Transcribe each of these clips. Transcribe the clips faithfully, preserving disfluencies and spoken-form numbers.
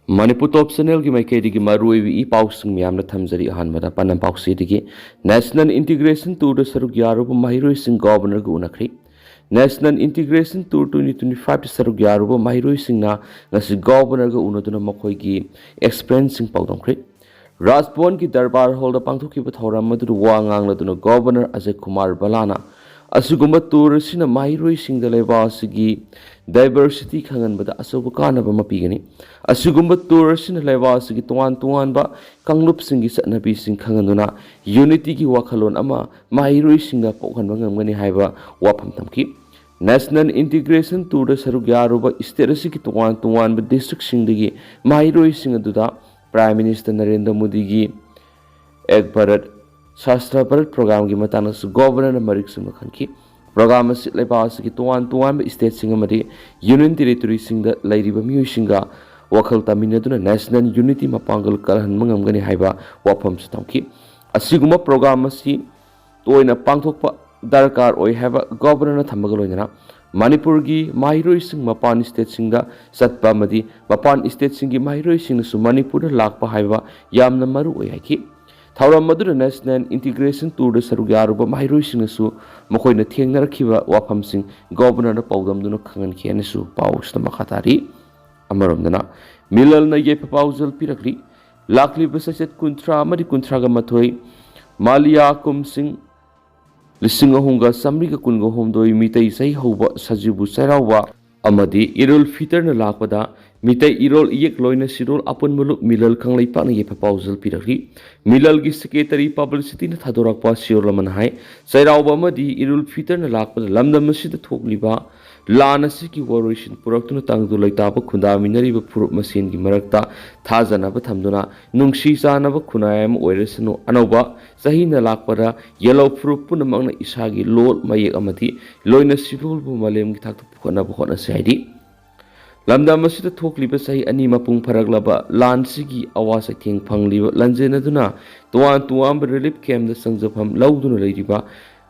ꯃꯅꯤꯄꯨꯔ ꯇꯣꯞ ꯆꯦꯅꯦꯜꯒꯤ ꯃꯥꯏꯀꯩꯗꯒꯤ ꯃꯔꯨꯑꯣꯏꯕ ꯏ ꯄꯥꯎꯁꯤꯡ ꯃꯌꯥꯝꯅ ꯊꯝꯖꯔꯤ꯫ ꯑꯍꯥꯟꯕꯗ ꯄꯥꯟꯗꯝ ꯄꯥꯎꯆꯦꯗꯒꯤ꯫ ꯅꯦꯁꯅꯦꯜ ꯏꯟꯇꯤꯒ꯭ꯔꯦꯁꯟ ꯇꯨꯔꯗ ꯁꯔꯨꯛ ꯌꯥꯔꯨꯕ ꯃꯍꯩꯔꯣꯏꯁꯤꯡ ꯒꯣꯕꯔꯅꯔꯒ ꯎꯅꯈ꯭ꯔꯤ꯫ National integration tour twenty twenty ꯐꯥꯏꯚꯇ ꯁꯔꯨꯛ ꯌꯥꯔꯨꯕ ꯃꯍꯩꯔꯣꯏꯁꯤꯡꯅ ꯉꯁꯤ ꯒꯣꯕꯔꯅꯔꯒ ꯎꯅꯗꯨꯅ ꯃꯈꯣꯏꯒꯤ ꯑꯦꯛꯁꯄꯤꯔꯤꯌꯦꯟꯁꯁꯤꯡ ꯄꯥꯎꯗꯝꯈ꯭ꯔꯤ꯫ ꯔꯥꯖꯚꯋꯟꯒꯤ ꯗꯔꯕꯥꯔ ꯍꯣꯜꯗ ꯄꯥꯡꯊꯣꯛꯈꯤꯕ ꯊꯧꯔꯝ ꯑꯗꯨꯗ ꯋꯥ ꯉꯥꯡꯂꯗꯨꯅ ꯒꯣꯕꯔꯅꯔ ꯑꯖꯌ ꯀꯨꯃꯥꯔ ꯚꯜꯂꯥꯅ ꯑꯁꯤꯒꯨꯝꯕ ꯇꯨꯔ ꯑꯁꯤꯅ ꯃꯍꯩꯔꯣꯏꯁꯤꯡꯗ ꯂꯩꯕꯥꯛ ꯑꯁꯤꯒꯤ ꯗꯥꯏꯕꯔꯁꯤꯇꯤ ꯈꯪꯍꯟꯕꯗ ꯑꯆꯧꯕ ꯀꯥꯟꯅꯕ ꯑꯃ ꯄꯤꯒꯅꯤ꯫ ꯑꯁꯤꯒꯨꯝꯕ ꯇꯨꯔ ꯑꯁꯤꯅ ꯂꯩꯕꯥꯛ ꯑꯁꯤꯒꯤ ꯇꯣꯉꯥꯟ ꯇꯣꯉꯥꯟꯕ ꯀꯥꯡꯂꯨꯞꯁꯤꯡꯒꯤ ꯆꯠꯅꯕꯤꯁꯤꯡ ꯈꯪꯍꯟꯗꯨꯅ ꯌꯨꯅꯤꯇꯤꯒꯤ ꯋꯥꯈꯜꯂꯣꯟ ꯑꯃ ꯃꯍꯩꯔꯣꯏꯁꯤꯡꯗ ꯄꯣꯛꯍꯟꯕ ꯉꯝꯒꯅꯤ ꯍꯥꯏꯕ ꯋꯥꯐꯝ ꯊꯝꯈꯤ꯫ ꯅꯦꯁꯅꯦꯜ ꯏꯟꯇꯤꯒ꯭ꯔꯦꯁꯟ ꯇꯨꯔꯗ ꯁꯔꯨꯛ ꯌꯥꯔꯨꯕ ꯁ꯭ꯇꯦꯠ ꯑꯁꯤꯒꯤ ꯇꯣꯉꯥꯟ ꯇꯣꯉꯥꯟꯕ ꯗꯤꯁꯇ꯭ꯔꯤꯛꯁꯤꯡꯗꯒꯤ ꯃꯍꯩꯔꯣꯏꯁꯤꯡ ꯑꯗꯨꯗ ꯄ꯭ꯔꯥꯏꯝ ꯃꯤꯅꯤꯁꯇꯔ ꯅꯔꯦꯟꯗ꯭ꯔ ꯃꯣꯗꯤꯒꯤ ꯑꯦꯛ ꯚꯥꯔꯠ ꯁ꯭ꯔꯦꯁꯊ ꯚꯥꯔꯠ ꯄ꯭ꯔꯣꯒ꯭ꯔꯥꯝꯒꯤ ꯃꯇꯥꯡꯗꯁꯨ ꯒꯣꯕꯔꯅꯔꯅ ꯃꯔꯤꯛ ꯆꯨꯝꯅ ꯈꯟꯈꯤ꯫ ꯄ꯭ꯔꯣꯒ꯭ꯔꯥꯝ ꯑꯁꯤ ꯂꯩꯕꯥꯛ ꯑꯁꯤꯒꯤ ꯇꯣꯉꯥꯟ ꯇꯣꯉꯥꯟꯕ ꯁ꯭ꯇꯦꯠꯁꯤꯡ ꯑꯃꯗꯤ ꯌꯨꯅꯤꯌꯟ ꯇꯦꯔꯤꯇꯣꯔꯤꯁꯤꯡꯗ ꯂꯩꯔꯤꯕ ꯃꯤꯑꯣꯏꯁꯤꯡꯒ ꯋꯥꯈꯜ ꯇꯥꯃꯤꯟꯅꯗꯨꯅ ꯅꯦꯁꯅꯦꯜ ꯌꯨꯅꯤꯇꯤ ꯃꯄꯥꯡꯒꯜ ꯀꯜꯍꯟꯕ ꯉꯝꯒꯅꯤ ꯍꯥꯏꯕ ꯋꯥꯐꯝꯁꯨ ꯊꯝꯈꯤ꯫ ꯑꯁꯤꯒꯨꯝꯕ ꯄ꯭ꯔꯣꯒ꯭ꯔꯥꯝ ꯑꯁꯤ ꯇꯣꯏꯅ ꯄꯥꯡꯊꯣꯛꯄ ꯗꯔꯀꯥꯔ ꯑꯣꯏ ꯍꯥꯏꯕ ꯒꯣꯕꯔꯅꯔꯅ ꯊꯝꯕꯒ ꯂꯣꯏꯅꯅ ꯃꯅꯤꯄꯨꯔꯒꯤ ꯃꯍꯩꯔꯣꯏꯁꯤꯡ ꯃꯄꯥꯟ ꯁ꯭ꯇꯦꯠꯁꯤꯡꯗ ꯆꯠꯄ ꯑꯃꯗꯤ ꯃꯄꯥꯟ ꯁ꯭ꯇꯦꯠꯁꯤꯡꯒꯤ ꯃꯍꯩꯔꯣꯏꯁꯤꯡꯅꯁꯨ ꯃꯅꯤꯄꯨꯔꯗ ꯂꯥꯛꯄ ꯍꯥꯏꯕ ꯌꯥꯝꯅ ꯃꯔꯨ ꯑꯣꯏ ꯍꯥꯏꯈꯤ꯫ ꯊꯧꯔꯝ ꯑꯗꯨꯗ ꯅꯦꯁꯅꯦꯜ ꯏꯟꯇꯤꯒ꯭ꯔꯦꯁꯟ ꯇꯨꯔꯗ ꯁꯔꯨꯛ ꯌꯥꯔꯨꯕ ꯃꯍꯩꯔꯣꯏꯁꯤꯡꯅꯁꯨ ꯃꯈꯣꯏꯅ ꯊꯦꯡꯅꯔꯛꯈꯤꯕ ꯋꯥꯐꯝꯁꯤꯡ ꯒꯣꯕꯔꯅꯔꯗ ꯄꯥꯎꯗꯝꯗꯨꯅ ꯈꯪꯍꯟꯈꯤ ꯍꯥꯏꯅꯁꯨ ꯄꯥꯎ ꯑꯁꯤꯗ ꯃꯈꯥ ꯇꯥꯔꯤ꯫ ꯑꯃꯔꯣꯝꯗꯅ ꯃꯤꯂꯜꯅ ꯌꯥꯏꯐ ꯄꯥꯎꯖꯦꯜ ꯄꯤꯔꯛꯂꯤ꯫ ꯂꯥꯛꯂꯤꯕ ꯆꯩꯆꯠ ꯀꯨꯟꯊ꯭ꯔꯥ ꯑꯃꯗꯤ ꯀꯨꯟꯊ꯭ꯔꯥꯒ ꯃꯥꯊꯣꯏ ꯃꯥꯂꯤꯌꯥ ꯀꯨꯝꯁꯤꯡ ꯂꯤꯁꯤꯡ ꯑꯍꯨꯝꯒ ꯆꯥꯃꯔꯤꯒ ꯀꯨꯟꯒ ꯍꯨꯝꯗꯣꯏ ꯃꯤꯇꯩ ꯆꯍꯤ ꯍꯧꯕ ꯁꯖꯤꯕꯨ ꯆꯩꯔꯥꯎꯕ ꯑꯃꯗꯤ ꯏꯔꯨꯜ ꯐꯤꯇꯔꯅ ꯂꯥꯛꯄꯗ ꯃꯤꯇꯩ ꯏꯔꯣꯜ ꯏꯌꯦꯛ ꯂꯣꯏꯅ ꯁꯤꯔꯣꯜ ꯑꯄꯨꯟꯕ ꯂꯨꯞ ꯃꯤꯂꯜ ꯀꯪꯂꯩꯄꯥꯛꯅ ꯌꯥꯏꯐ ꯄꯥꯎꯖꯦꯜ ꯄꯤꯔꯛꯂꯤ꯫ ꯃꯤꯂꯜꯒꯤ ꯁꯦꯀ꯭ꯔꯦꯇꯔꯤ ꯄꯕ꯭ꯂꯤꯁꯤꯇꯤꯅ ꯊꯥꯗꯣꯔꯛꯄ ꯁꯤꯔꯣꯜ ꯑꯃꯅ ꯍꯥꯏ, ꯆꯩꯔꯥꯎꯕ ꯑꯃꯗꯤ ꯏꯔꯨꯜ ꯐꯤꯇꯔꯅ ꯂꯥꯛꯄꯗ ꯂꯝꯗꯝ ꯑꯁꯤꯗ ꯊꯣꯛꯂꯤꯕ ꯂꯥꯟ ꯑꯁꯤꯒꯤ ꯋꯥꯔꯣꯏꯁꯤꯟ ꯄꯨꯔꯛꯇꯨꯅ ꯇꯪꯗꯨ ꯂꯩꯇꯥꯕ ꯈꯨꯟꯗꯥꯃꯤꯟꯅꯔꯤꯕ ꯐꯨꯔꯨꯞ ꯃꯁꯦꯟꯒꯤ ꯃꯔꯛꯇ ꯊꯥꯖꯅꯕ ꯊꯝꯗꯨꯅ ꯅꯨꯡꯁꯤ ꯆꯥꯟꯅꯕ ꯈꯨꯟꯅꯥꯏ ꯑꯃ ꯑꯣꯏꯔꯁꯅꯨ, ꯑꯅꯧꯕ ꯆꯍꯤꯅ ꯂꯥꯛꯄꯗ ꯌꯦꯜꯍꯧ ꯐꯨꯔꯨꯞ ꯄꯨꯝꯅꯃꯛꯅ ꯏꯁꯥꯒꯤ ꯂꯣꯜ, ꯃꯌꯦꯛ ꯑꯃꯗꯤ ꯂꯣꯏꯅ ꯁꯤꯔꯣꯜꯕꯨ ꯃꯥꯂꯦꯝꯒꯤ ꯊꯥꯛꯇ ꯄꯨꯈꯠꯅꯕ ꯍꯣꯠꯅꯁꯤ ꯍꯥꯏꯔꯤ꯫ ꯂꯝꯗꯝ ꯑꯁꯤꯗ ꯊꯣꯛꯂꯤꯕ ꯆꯍꯤ ꯑꯅꯤ ꯃꯄꯨꯡ ꯐꯥꯔꯛꯂꯕ ꯂꯥꯟꯁꯤꯒꯤ ꯑꯋꯥ ꯆꯩꯊꯦꯡ ꯐꯪꯂꯤꯕ ꯂꯥꯟꯖꯦꯟꯅꯗꯨꯅ ꯇꯣꯉꯥꯟ ꯇꯣꯉꯥꯟꯕ ꯔꯤꯂꯤꯐ ꯀꯦꯝꯗ ꯆꯪꯖꯐꯝ ꯂꯧꯗꯨꯅ ꯂꯩꯔꯤꯕ,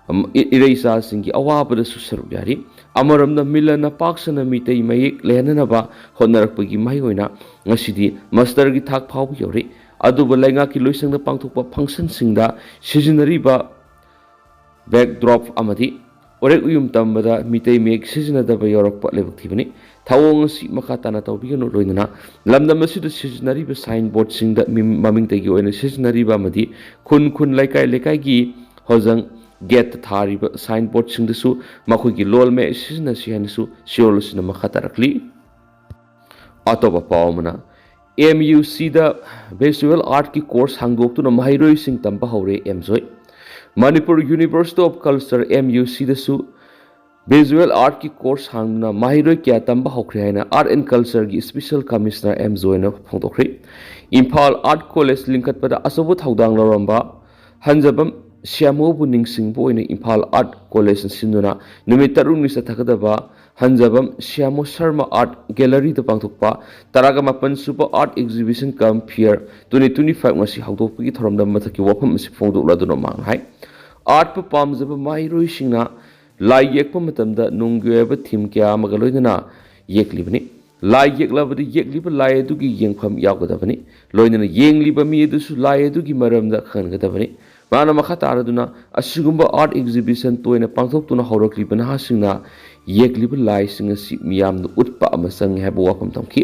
ꯑꯝ, ꯏ-, ꯏꯔꯩꯆꯥꯁꯤꯡꯒꯤ ꯑꯋꯥꯕꯗꯁꯨ ꯁꯔꯨꯛ ꯌꯥꯔꯤ꯫ ꯑꯃꯔꯣꯝꯗ ꯃꯤꯂꯟꯅ ꯄꯥꯛ ꯁꯟꯅ ꯃꯤꯇꯩ ꯃꯌꯦꯛ ꯂꯩꯍꯟꯅꯅꯕ ꯍꯣꯠꯅꯔꯛꯄꯒꯤ ꯃꯍꯩ ꯑꯣꯏꯅ ꯉꯁꯤꯗꯤ ꯃꯥꯁꯇꯔꯒꯤ ꯊꯥꯛ ꯐꯥꯎꯕ ꯌꯧꯔꯤ꯫ ꯑꯗꯨꯕꯨ ꯂꯩꯉꯥꯛꯀꯤ ꯂꯣꯏꯁꯪꯗ ꯄꯥꯡꯊꯣꯛꯄ ꯐꯪꯁꯟꯁꯤꯡꯗ ꯁꯤꯖꯤꯟꯅꯔꯤꯕ ꯕꯦꯛꯗ꯭ꯔꯣꯞ ꯑꯃꯗꯤ ꯎꯔꯦꯛ ꯎꯌꯨꯝ ꯇꯝꯕꯗ ꯃꯤꯇꯩ ꯃꯌꯦꯛ ꯁꯤꯖꯤꯟꯅꯗꯕ ꯌꯥꯎꯔꯛꯄ ꯂꯥꯏꯕꯛ ꯊꯤꯕꯅꯤ꯫ ꯊꯧꯑꯣꯡ ꯑꯁꯤ ꯃꯈꯥ ꯇꯥꯅ ꯇꯧꯕꯤꯒꯅꯨ꯫ ꯂꯣꯏꯅꯅ ꯂꯝꯗꯝ ꯑꯁꯤꯗ ꯁꯤꯖꯤꯟꯅꯔꯤꯕ ꯁꯥꯏꯟ ꯕꯣꯔꯗꯁꯤꯡꯗ ꯃꯤ-, ꯃꯃꯤꯡꯇꯒꯤ ꯑꯣꯏꯅ ꯁꯤꯖꯤꯟꯅꯔꯤꯕ ꯑꯃꯗꯤ ꯈꯨꯟ ꯈꯨꯟ ꯂꯩꯀꯥꯏ ꯂꯩꯀꯥꯏꯒꯤ ꯍꯣꯖꯪ ꯒꯦꯠꯇ ꯊꯥꯔꯤꯕ ꯁꯥꯏꯟ ꯕꯣꯔꯗꯁꯤꯡꯗꯁꯨ ꯃꯈꯣꯏꯒꯤ ꯂꯣꯜ ꯃꯌꯦꯛ ꯁꯤꯖꯤꯟꯅꯁꯤ ꯍꯥꯏꯅꯁꯨ ꯁꯤꯔꯣꯜ ꯑꯁꯤꯅ ꯃꯈꯥ ꯇꯥꯔꯛꯂꯤ꯫ ꯑꯇꯣꯞꯄ ꯄꯥꯎ ꯑꯃꯅ, ꯑꯦꯝ ꯌꯨ ꯁꯤꯗ ꯚꯤꯖꯨꯋꯦꯜ ꯑꯥꯔꯠꯀꯤ ꯀꯣꯔꯁ ꯍꯥꯡꯗꯣꯛꯇꯨꯅ ꯃꯍꯩꯔꯣꯏꯁꯤꯡ ꯇꯝꯕ ꯍꯧꯔꯦ, M Joy. Manipur university of culture, M U ꯁꯤꯗꯁꯨ ꯚꯤꯖꯨꯋꯦꯜ ꯑꯥꯔꯠꯀꯤ ꯀꯣꯔꯁ ꯍꯥꯡꯗꯨꯅ ꯃꯍꯩꯔꯣꯏ ꯀꯌꯥ ꯇꯝꯕ ꯍꯧꯈ꯭ꯔꯦ ꯍꯥꯏꯅ ꯑꯥꯔꯠ ꯑꯦꯟ ꯀꯜꯆꯔꯒꯤ ꯏꯁꯄꯤꯁꯦꯜ ꯀꯃꯤꯁꯅꯔ ꯑꯦꯝ ꯖꯣꯏꯅ ꯐꯣꯡꯗꯣꯛꯈ꯭ꯔꯦ꯫ ꯏꯝꯐꯥꯜ ꯑꯥꯔꯠ ꯀꯣꯂꯦꯖ ꯂꯤꯡꯈꯠꯄꯗ ꯑꯆꯧꯕ ꯊꯧꯗꯥꯡ ꯂꯧꯔꯝꯕ ꯍꯟꯖꯕꯝ ꯁ꯭ꯌꯥꯃꯣꯕꯨ ꯅꯤꯡꯁꯤꯡꯕ ꯑꯣꯏꯅ ꯏꯝꯐꯥꯜ ꯑꯥꯔꯠ ꯀꯣꯂꯦꯖꯅ ꯁꯤꯟꯗꯨꯅ ꯅꯨꯃꯤꯠ ꯇꯔꯨꯛꯅꯤ ꯆꯠꯊꯒꯗꯕ ꯍꯟꯖꯕꯝ ꯁ꯭ꯌꯥꯃꯣ ꯁꯔꯃ ꯑꯥꯔꯠ ꯒꯦꯂꯔꯤꯗ ꯄꯥꯡꯊꯣꯛꯄ ꯇꯔꯥꯒ ꯃꯥꯄꯟ ꯁꯨꯕ ꯑꯥꯔꯠ ꯑꯦꯛꯖꯤꯕꯤꯁꯟ ꯀꯝ ꯐꯤꯌꯔ ꯇ꯭ꯋꯦꯟꯇꯤ ꯇ꯭ꯋꯦꯟꯇꯤ ꯐꯥꯏꯚ ꯉꯁꯤ ꯍꯧꯗꯣꯛꯄꯒꯤ ꯊꯧꯔꯝꯗ ꯃꯊꯛꯀꯤ ꯋꯥꯐꯝ ꯑꯁꯤ ꯐꯣꯡꯗꯣꯛꯂꯗꯨꯅ ꯃꯍꯥꯛꯅ ꯍꯥꯏ, ꯑꯥꯔꯠꯄꯨ ꯄꯥꯝꯖꯕ ꯃꯍꯩꯔꯣꯏꯁꯤꯡꯅ ꯂꯥꯏ ꯌꯦꯛꯄ ꯃꯇꯝꯗ ꯅꯨꯡꯒꯤ ꯑꯣꯏꯕ ꯊꯤꯝ ꯀꯌꯥ ꯑꯃꯒ ꯂꯣꯏꯅꯅ ꯌꯦꯛꯂꯤꯕꯅꯤ꯫ ꯂꯥꯏ ꯌꯦꯛꯂꯕꯗꯤ ꯌꯦꯛꯂꯤꯕ ꯂꯥꯏ ꯑꯗꯨꯒꯤ ꯌꯦꯡꯐꯝ ꯌꯥꯎꯒꯗꯕꯅꯤ꯫ ꯂꯣꯏꯅꯅ ꯌꯦꯡꯂꯤꯕ ꯃꯤ ꯑꯗꯨꯁꯨ ꯂꯥꯏ ꯑꯗꯨꯒꯤ ꯃꯔꯝꯗ ꯈꯪꯍꯟꯒꯗꯕꯅꯤ꯫ ꯃꯥꯅ ꯃꯈꯥ ꯇꯥꯔꯗꯨꯅ, ꯑꯁꯤꯒꯨꯝꯕ ꯑꯥꯔꯠ ꯑꯦꯛꯖꯤꯕꯤꯁꯟ ꯇꯣꯏꯅ ꯄꯥꯡꯊꯣꯛꯇꯨꯅ ꯍꯧꯔꯛꯂꯤꯕ ꯅꯍꯥꯁꯤꯡꯅ ꯌꯦꯛꯂꯤꯕ ꯂꯥꯏꯁꯤꯡ ꯑꯁꯤ ꯃꯤꯌꯥꯝꯗ ꯎꯠꯄ ꯑꯃ ꯆꯪꯏ ꯍꯥꯏꯕ ꯋꯥꯐꯝ ꯊꯝꯈꯤ꯫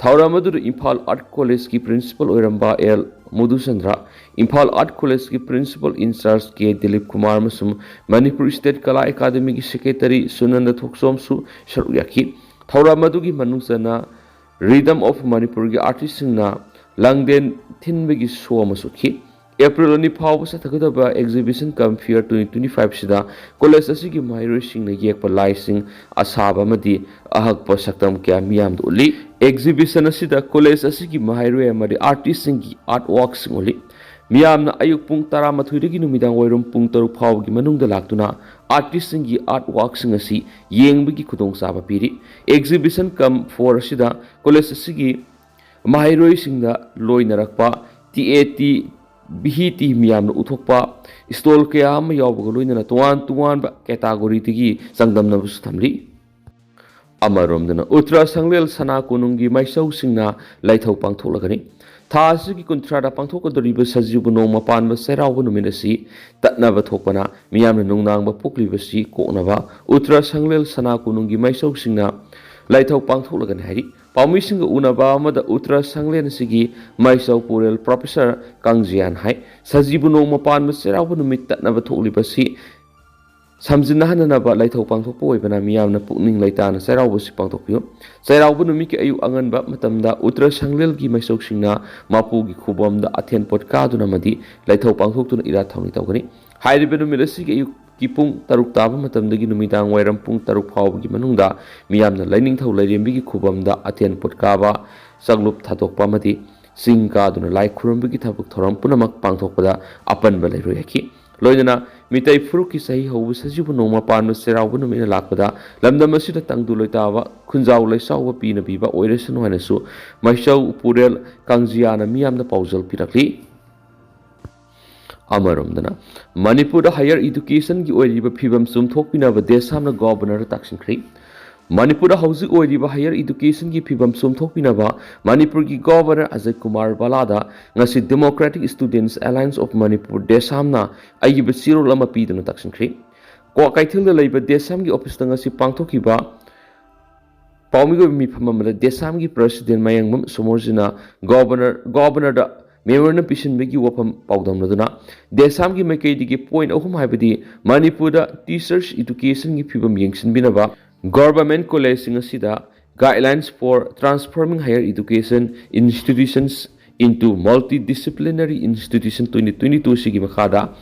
ꯊꯧꯔꯝ ꯑꯗꯨꯗ ꯏꯝꯐꯥꯜ ꯑꯥꯔꯠ ꯀꯣꯂꯦꯖꯀꯤ ꯄ꯭ꯔꯤꯟꯁꯤꯄꯜ ꯑꯣꯏꯔꯝꯕ ꯑꯦꯜ ꯃꯙꯨꯆꯟꯗ꯭ꯔ, ꯏꯝꯐꯥꯜ ꯑꯥꯔꯠ ꯀꯣꯂꯦꯖꯀꯤ ꯄ꯭ꯔꯤꯟꯁꯤꯄꯜ ꯏꯟꯆꯥꯔꯖ ꯀꯦ ꯗꯤꯂꯤꯞ ꯀꯨꯃꯥꯔ ꯑꯃꯁꯨꯡ ꯃꯅꯤꯄꯨꯔ ꯁ꯭ꯇꯦꯠ ꯀꯂꯥ ꯑꯦꯀꯥꯗꯃꯤꯒꯤ ꯁꯦꯀ꯭ꯔꯦꯇꯔꯤ ꯁꯨꯅꯟꯗ ꯊꯣꯛꯆꯣꯝꯁꯨ ꯁꯔꯨꯛ ꯌꯥꯈꯤ꯫ ꯊꯧꯔꯝ ꯑꯗꯨꯒꯤ ꯃꯅꯨꯡ ꯆꯟꯅ ꯔꯤꯗꯝ ꯑꯣꯐ ꯃꯅꯤꯄꯨꯔꯒꯤ ꯑꯥꯔꯇꯤꯁꯁꯤꯡꯅ ꯂꯥꯡꯂꯦꯟ ꯊꯤꯟꯕꯒꯤ ꯁꯣ ꯑꯃꯁꯨ ꯎꯠꯈꯤ꯫ ꯑꯦꯄ꯭ꯔꯤꯜ ꯑꯅꯤ ꯐꯥꯎꯕ ꯆꯠꯊꯒꯗꯕ ꯑꯦꯛꯖꯤꯕꯤꯁꯟ ꯀꯝ ꯐꯤꯌꯔ ꯇ꯭ꯋꯦꯟꯇꯤ ꯇ꯭ꯋꯦꯟꯇꯤ ꯐꯥꯏꯚꯁꯤꯗ ꯀꯣꯂꯦꯖ ꯑꯁꯤꯒꯤ ꯃꯍꯩꯔꯣꯏꯁꯤꯡꯅ ꯌꯦꯛꯄ ꯂꯥꯏꯁꯤꯡ, ꯑꯁꯥꯕ ꯑꯃꯗꯤ ꯑꯍꯛꯄ ꯁꯛꯇꯝ ꯀꯌꯥ ꯃꯤꯌꯥꯝꯗ ꯎꯠꯂꯤ꯫ ꯑꯦꯛꯖꯤꯕꯤꯁꯟ ꯑꯁꯤꯗ ꯀꯣꯂꯦꯖ ꯑꯁꯤꯒꯤ ꯃꯍꯩꯔꯣꯏ ꯑꯃꯗꯤ ꯑꯥꯔꯇꯤꯁꯁꯤꯡꯒꯤ ꯑꯥꯔꯠ ꯋꯥꯔꯛꯁꯤꯡ ꯎꯠꯂꯤ꯫ ꯃꯤꯌꯥꯝꯅ ꯑꯌꯨꯛ ꯄꯨꯡ ꯇꯔꯥꯃꯥꯊꯣꯏꯗꯒꯤ ꯅꯨꯃꯤꯗꯥꯡ ꯋꯥꯏꯔꯝ ꯄꯨꯡ ꯇꯔꯨꯛ ꯐꯥꯎꯕꯒꯤ ꯃꯅꯨꯡꯗ ꯂꯥꯛꯇꯨꯅ ꯑꯥꯔꯇꯤꯁꯁꯤꯡꯒꯤ ꯑꯥꯔꯠ ꯋꯥꯔꯛꯁꯤꯡ ꯑꯁꯤ ꯌꯦꯡꯕꯒꯤ ꯈꯨꯗꯣꯡꯆꯥꯕ ꯄꯤꯔꯤ꯫ ꯑꯦꯛꯖꯤꯕꯤꯁꯟ ꯀꯝ ꯐꯤꯌꯔ ꯑꯁꯤꯗ ꯀꯣꯂꯦꯖ ꯑꯁꯤꯒꯤ ꯃꯍꯩꯔꯣꯏꯁꯤꯡꯗ ꯂꯣꯏꯅꯔꯛꯄ ꯇꯤ ꯑꯦ ꯇꯤ ꯚꯤꯍꯤꯇꯤ ꯃꯤꯌꯥꯝꯅ ꯎꯠꯊꯣꯛꯄ ꯁ꯭ꯇꯣꯜ ꯀꯌꯥ ꯑꯃ ꯌꯥꯎꯕꯒ ꯂꯣꯏꯅꯅ ꯇꯣꯉꯥꯟ ꯇꯣꯉꯥꯟꯕ ꯀꯦꯇꯥꯒꯣꯔꯤꯗꯒꯤ ꯆꯥꯡꯗꯝꯅꯕꯁꯨ ꯊꯝꯂꯤ꯫ ꯑꯃꯔꯣꯝꯗꯅ ꯎꯠꯇꯔ ꯁꯪꯂꯦꯜ ꯁꯅꯥ ꯀꯣꯅꯨꯡꯒꯤ ꯃꯥꯏꯁꯧꯁꯤꯡꯅ ꯂꯥꯏꯊꯧ ꯄꯥꯡꯊꯣꯛꯂꯒꯅꯤ꯫ ꯊꯥ ꯑꯁꯤꯒꯤ ꯀꯨꯟꯊ꯭ꯔꯥꯗ ꯄꯥꯡꯊꯣꯛꯀꯗꯧꯔꯤꯕ ꯁꯖꯤꯕꯨ ꯅꯣꯡꯃ ꯄꯥꯟꯕ ꯆꯩꯔꯥꯎꯕ ꯅꯨꯃꯤꯠ ꯑꯁꯤ ꯇꯠꯅꯕ ꯊꯣꯛꯄꯅ ꯃꯤꯌꯥꯝꯅ ꯅꯨꯡꯅꯥꯡꯕ ꯄꯣꯛꯂꯤꯕꯁꯤ ꯀꯣꯛꯅꯕ ꯎꯠꯇꯔ ꯁꯪꯂꯦꯜ ꯁꯅꯥ ꯀꯣꯅꯨꯡꯒꯤ ꯃꯥꯏꯁꯧꯁꯤꯡꯅ ꯂꯥꯏꯊꯧ ꯄꯥꯡꯊꯣꯛꯂꯒꯅꯤ ꯍꯥꯏꯔꯤ꯫ ꯄꯥꯎꯃꯤꯁꯤꯡꯒ ꯎꯅꯕ ꯑꯃꯗ ꯎꯠꯇꯔ ꯁꯪꯂꯦꯟ ꯑꯁꯤꯒꯤ ꯃꯥꯏꯆꯧ ꯄꯨꯔꯦꯜ ꯄ꯭ꯔꯣꯐꯦꯁꯔ ꯀꯥꯡꯖꯤꯌꯥꯟ ꯍꯥꯏ, ꯁꯖꯤꯕꯨ ꯅꯣꯡꯃ ꯄꯥꯟꯕ ꯆꯩꯔꯥꯎꯕ ꯅꯨꯃꯤꯠ ꯇꯠꯅꯕ ꯊꯣꯛꯂꯤꯕꯁꯤ ꯁꯝꯖꯤꯟꯅꯍꯟꯅꯅꯕ ꯂꯥꯏꯊꯧ ꯄꯥꯡꯊꯣꯛꯄ ꯑꯣꯏꯕꯅ ꯃꯤꯌꯥꯝꯅ ꯄꯨꯛꯅꯤꯡ ꯂꯩꯇꯥꯅ ꯆꯩꯔꯥꯎꯕꯁꯤ ꯄꯥꯡꯊꯣꯛꯄꯤꯌꯨ꯫ ꯆꯩꯔꯥꯎꯕ ꯅꯨꯃꯤꯠꯀꯤ ꯑꯌꯨꯛ ꯑꯉꯟꯕ ꯃꯇꯝꯗ ꯎꯠꯇꯔ ꯁꯪꯂꯦꯜꯒꯤ ꯃꯥꯏꯆꯧꯁꯤꯡꯅ ꯃꯄꯨꯒꯤ ꯈꯨꯕꯝꯗ ꯑꯊꯦꯟ ꯄꯣꯠ ꯀꯥꯗꯨꯅ ꯑꯃꯗꯤ ꯂꯥꯏꯊꯧ ꯄꯥꯡꯊꯣꯛꯇꯨꯅ ꯏꯔꯥꯠ ꯊꯧꯅꯤ ꯇꯧꯒꯅꯤ꯫ ꯍꯥꯏꯔꯤꯕ ꯅꯨꯃꯤꯠ ꯑꯁꯤꯒꯤ ꯑꯌꯨꯛꯀꯤ ꯄꯨꯡ ꯇꯔꯨꯛ ꯇꯥꯕ ꯃꯇꯝꯗꯒꯤ ꯅꯨꯃꯤꯗꯥꯡ ꯋꯥꯏꯔꯝ ꯄꯨꯡ ꯇꯔꯨꯛ ꯐꯥꯎꯕꯒꯤ ꯃꯅꯨꯡꯗ ꯃꯤꯌꯥꯝꯅ ꯂꯥꯏꯅꯤꯡꯊꯧ ꯂꯥꯏꯔꯦꯝꯕꯤꯒꯤ ꯈꯨꯕꯝꯗ ꯑꯊꯦꯟ ꯄꯣꯠ ꯀꯥꯕ, ꯆꯥꯛꯂꯨꯞ ꯊꯥꯗꯣꯛꯄ ꯑꯃꯗꯤ ꯆꯤꯡ ꯀꯥꯗꯨꯅ ꯂꯥꯏ ꯈꯨꯔꯨꯝꯕꯒꯤ ꯊꯕꯛ ꯊꯧꯔꯝ ꯄꯨꯝꯅꯃꯛ ꯄꯥꯡꯊꯣꯛꯄꯗ ꯑꯄꯟꯕ ꯂꯩꯔꯣꯏ ꯍꯥꯏꯈꯤ꯫ ꯂꯣꯏꯅꯅ ꯃꯤꯇꯩ ꯐꯨꯔꯨꯞꯀꯤ ꯆꯍꯤ ꯍꯧꯕ ꯁꯖꯤꯕꯨ ꯅꯣꯡꯃ ꯄꯥꯟꯕ ꯆꯩꯔꯥꯎꯕ ꯅꯨꯃꯤꯠꯅ ꯂꯥꯛꯄꯗ ꯂꯝꯗꯝ ꯑꯁꯤꯗ ꯇꯪꯗꯨ ꯂꯩꯇꯥꯕ ꯈꯨꯟꯖꯥꯎ ꯂꯩꯆꯥꯎꯕ ꯄꯤꯅ ꯄꯤꯕ ꯑꯣꯏꯔꯁꯅꯨ ꯍꯥꯏꯅꯁꯨ ꯃꯥꯏꯆꯧ ꯄꯨꯔꯦꯜ ꯀꯥꯡꯖꯤꯌꯥꯅ ꯃꯤꯌꯥꯝꯗ ꯄꯥꯎꯖꯦꯜ ꯄꯤꯔꯛꯂꯤ꯫ ꯑꯃꯔꯣꯝꯗꯅ ꯃꯅꯤꯄꯨꯔꯗ ꯍꯥꯌꯔ ꯏꯗꯨꯀꯦꯁꯟꯒꯤ ꯑꯣꯏꯔꯤꯕ ꯐꯤꯕꯝ ꯆꯨꯝꯊꯣꯛꯄꯤꯅꯕ ꯗꯦꯁꯥꯝꯅ ꯒꯣꯕꯔꯅꯔꯗ ꯇꯥꯛꯁꯤꯟꯈ꯭ꯔꯤ꯫ ꯃꯅꯤꯄꯨꯔꯗ ꯍꯧꯖꯤꯛ ꯑꯣꯏꯔꯤꯕ ꯍꯥꯌꯔ ꯏꯗꯨꯀꯦꯁꯟꯒꯤ ꯐꯤꯕꯝ ꯆꯨꯝꯊꯣꯛꯄꯤꯅꯕ ꯃꯅꯤꯄꯨꯔꯒꯤ ꯒꯣꯕꯔꯅꯔ ꯑꯖꯌ ꯀꯨꯃꯥꯔ ꯕꯂꯥꯗ ꯉꯁꯤ ꯗꯦꯃꯣꯀ꯭ꯔꯦꯇꯤꯛ ꯁ꯭ꯇꯨꯗꯦꯟꯠꯁ ꯑꯦꯂꯥꯌꯟꯁ ꯑꯣꯐ ꯃꯅꯤꯄꯨꯔ, ꯗꯦꯁꯥꯝꯅ ꯑꯏꯕ ꯆꯦꯔꯣꯜ ꯑꯃ ꯄꯤꯗꯨꯅ ꯇꯥꯛꯁꯤꯟꯈ꯭ꯔꯤ꯫ ꯀ꯭ꯋꯥꯀꯩꯊꯦꯜꯗ ꯂꯩꯕ ꯗꯦꯁꯥꯝꯒꯤ ꯑꯣꯐꯤꯁꯇ ꯉꯁꯤ ꯄꯥꯡꯊꯣꯛꯈꯤꯕ ꯄꯥꯎꯃꯤꯒꯤ ꯑꯣꯏꯕ ꯃꯤꯐꯝ ꯑꯃꯗ ꯗꯦꯁꯥꯝꯒꯤ ꯄ꯭ꯔꯁꯤꯗꯦꯟ ꯃꯌꯥꯡꯕꯝ ꯁꯣꯃꯣꯔꯖꯤꯅ ꯒꯣꯕꯔꯅꯔ, ꯒꯣꯕꯔꯅꯔꯗ ꯃꯦꯃꯣꯔꯦꯟꯗꯝ ꯄꯤꯁꯤꯟꯕꯒꯤ ꯋꯥꯐꯝ ꯄꯥꯎꯗꯝꯅꯗꯨꯅ ꯗꯦꯁꯥꯝꯒꯤ ꯃꯥꯏꯀꯩꯗꯒꯤ ꯄꯣꯏꯟꯠ ꯑꯍꯨꯝ ꯍꯥꯏꯕꯗꯤ ꯃꯅꯤꯄꯨꯔꯗ ꯇꯤꯆꯔꯁ ꯏꯗꯨꯀꯦꯁꯟꯒꯤ ꯐꯤꯕꯝ ꯌꯦꯡꯁꯤꯟꯕꯤꯅꯕ ꯒꯣꯚꯔꯟꯃꯦꯟꯠ ꯀꯣꯂꯦꯖꯁꯤꯡ ꯑꯁꯤꯗ Guidelines for Transforming Higher Education Institutions into Multidisciplinary Institution twenty twenty-two ꯑꯁꯤꯒꯤ ꯃꯈꯥꯗ